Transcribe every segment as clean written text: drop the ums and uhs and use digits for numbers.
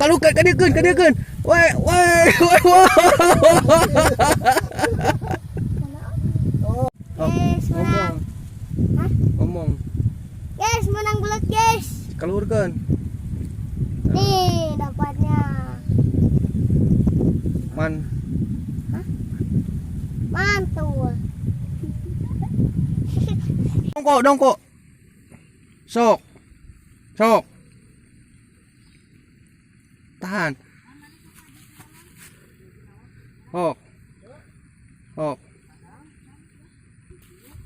Kalau kadieukeun, kadieukeun. Woi, woi, woi, woi. Oh, Guys, menang. ngomong. Hah? Ngomong. Guys, menang belut, guys. Keluarkan. Nih, dapatnya. Man. Mantul. Dongkok, dongkok. Sok. Sok. Tahan. Hok. Hok.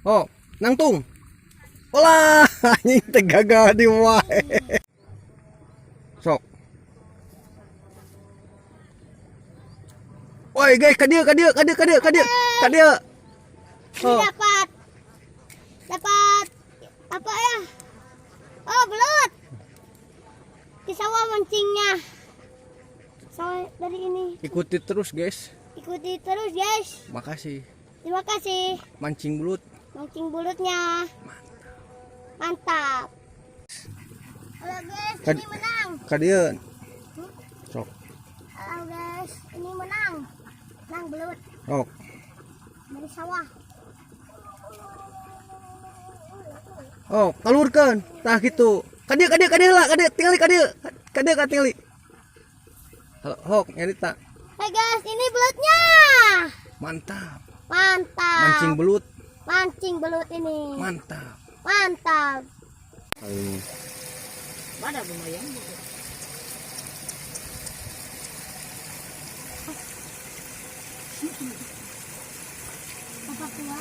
Hok, nangtung. Olah, anjing teh gagal di wae. Sok. Woi, guys, ka dieu, ka dieu, ka dieu, ka dieu, ka dieu. Ka dieu. Ini Oh. dapat. Dapat apa ya? Oh, belut. Di sawah mancingnya. Sawah dari ini. Ikuti terus, guys. Ikuti terus, guys. Makasih. Terima kasih. Mancing belut. Mancing belutnya. Mantap. Halo guys, ini menang. Ka dieu. Sok. Halo guys, ini menang. Menang belut Sok. Dari sawah. Oh, kalurkeun. Tah gitu. Ka dieu, ka dieu, ka dieu lah, ka dieu, tingali ka dieu. Ka dieu ka tingali. Halo, hok, nyarita. Hai guys, ini belutnya. Mantap. Mantap. Mancing belut. Mancing belut ini. Mantap. Mantap. Kali ini. Mana lumayan. Apa tua?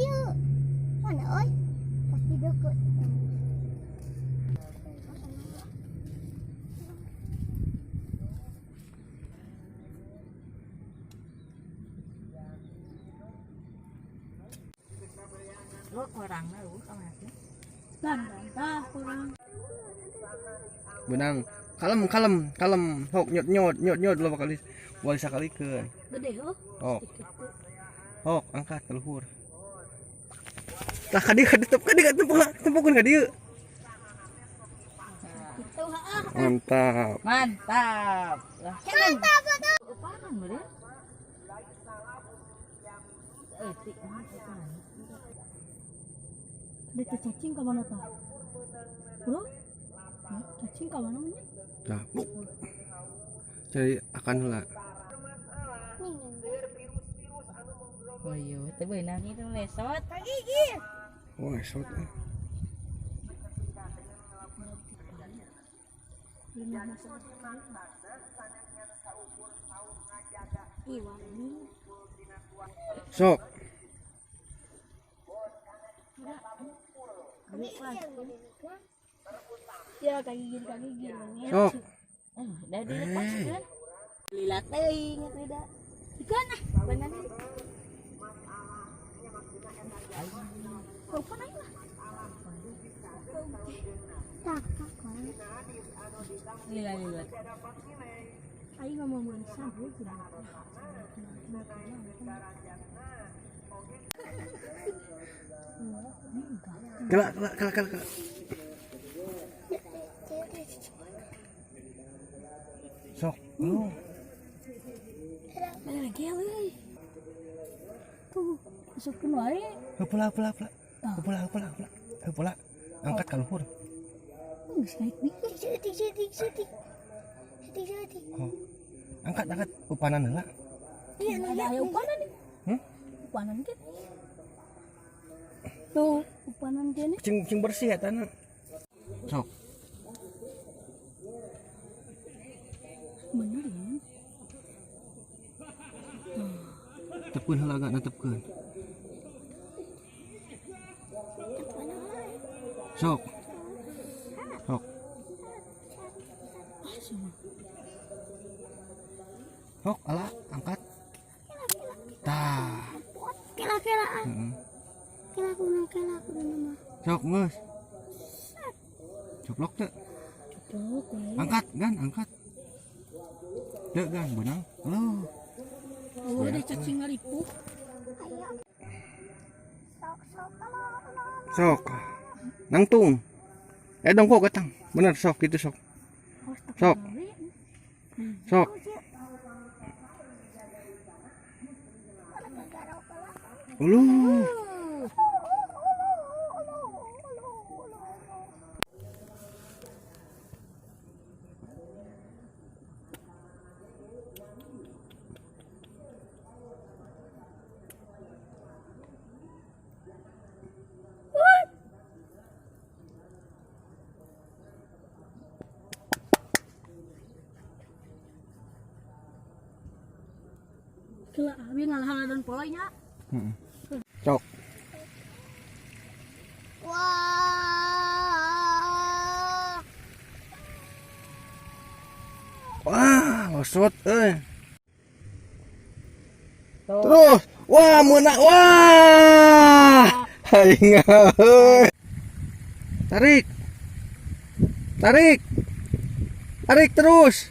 Yuk. Mana oi? Pasti deket. Lu kurang lu kamar. Kurang. Benang. Kalem, kalem, kalem. Hok, nyot nyot, nyot nyot lo bakal wali sakalikeun. Gede oh. Hok. Hok, angkat ke luhur. Tah ka dieu, ka dieu, ka dieu, tempuk, tempukeun ka dieu. Mantap. Mantap. Lah, Mantap betul. upahan meureun. Eh, ti upahan. Ada cacing ke mana tah? Bro? Ya, cacing ke mana nya? Nah, buk. Jadi akan heula. Oh iya, teh beunang itu lesot. Wah, esot eh. Ih, wangi. Sok. Ya, kaki gini, kaki gini. Sok. Eh, udah dilepaskeun. Lila teuing atuh da. Ikan ah. Beunang. Kau pun aing lah. Tak, tak, kurang. Lila lila. Aing nggak mau masak, bro. Kelak, kelak, kelak, kelak, kelak. Sok. Oh. Ada lagi ya, euy. Tuh, masukkeun wae. Heula, heula, heula. Heula, heula, heula. Heula. Angkat ka luhur. Geus naik nih. Setik, setik, setik. Setik, setik. Oh. Angkat, angkat upanan heula. Iya, Ada aya upanan nih. Hmm? Upanan ke? Tuh, upanan ke nih. Cing cing bersih ya tanah. Sok. Bener ya. Tepkeun heula gak netepkeun. Sok. Sok. Ah, semua. Sok, ala, angkat. Tah. Kela, kela. Heeh. Kela kurang, kela kurang mah. Sok, geus. Coplok teu? Coplok wae. Angkat, gan, angkat. Teu Gang beunang. Oh. Oh, ada cacing ngaripuh. Ayo. Sok sok alo alo. Sok. Nangtung. Eh dongkok ketang. Bener sok gitu sok. Awas tak Sok. gawe. Sok. Uluh. Kela abi ngalah-ngalahan pola nya. Sok. Wah. Wah, losot euy. Terus, wah meunang. Wah. Aing euy. Tarik. Tarik. Tarik terus.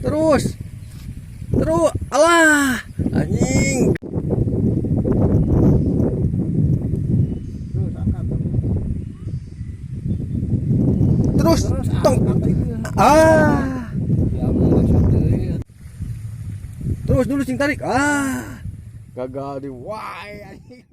Terus. Terus. Alah, anjing. Terus, tong. Ah. Terus dulu sing tarik. Ah. Gagal di wae anjing.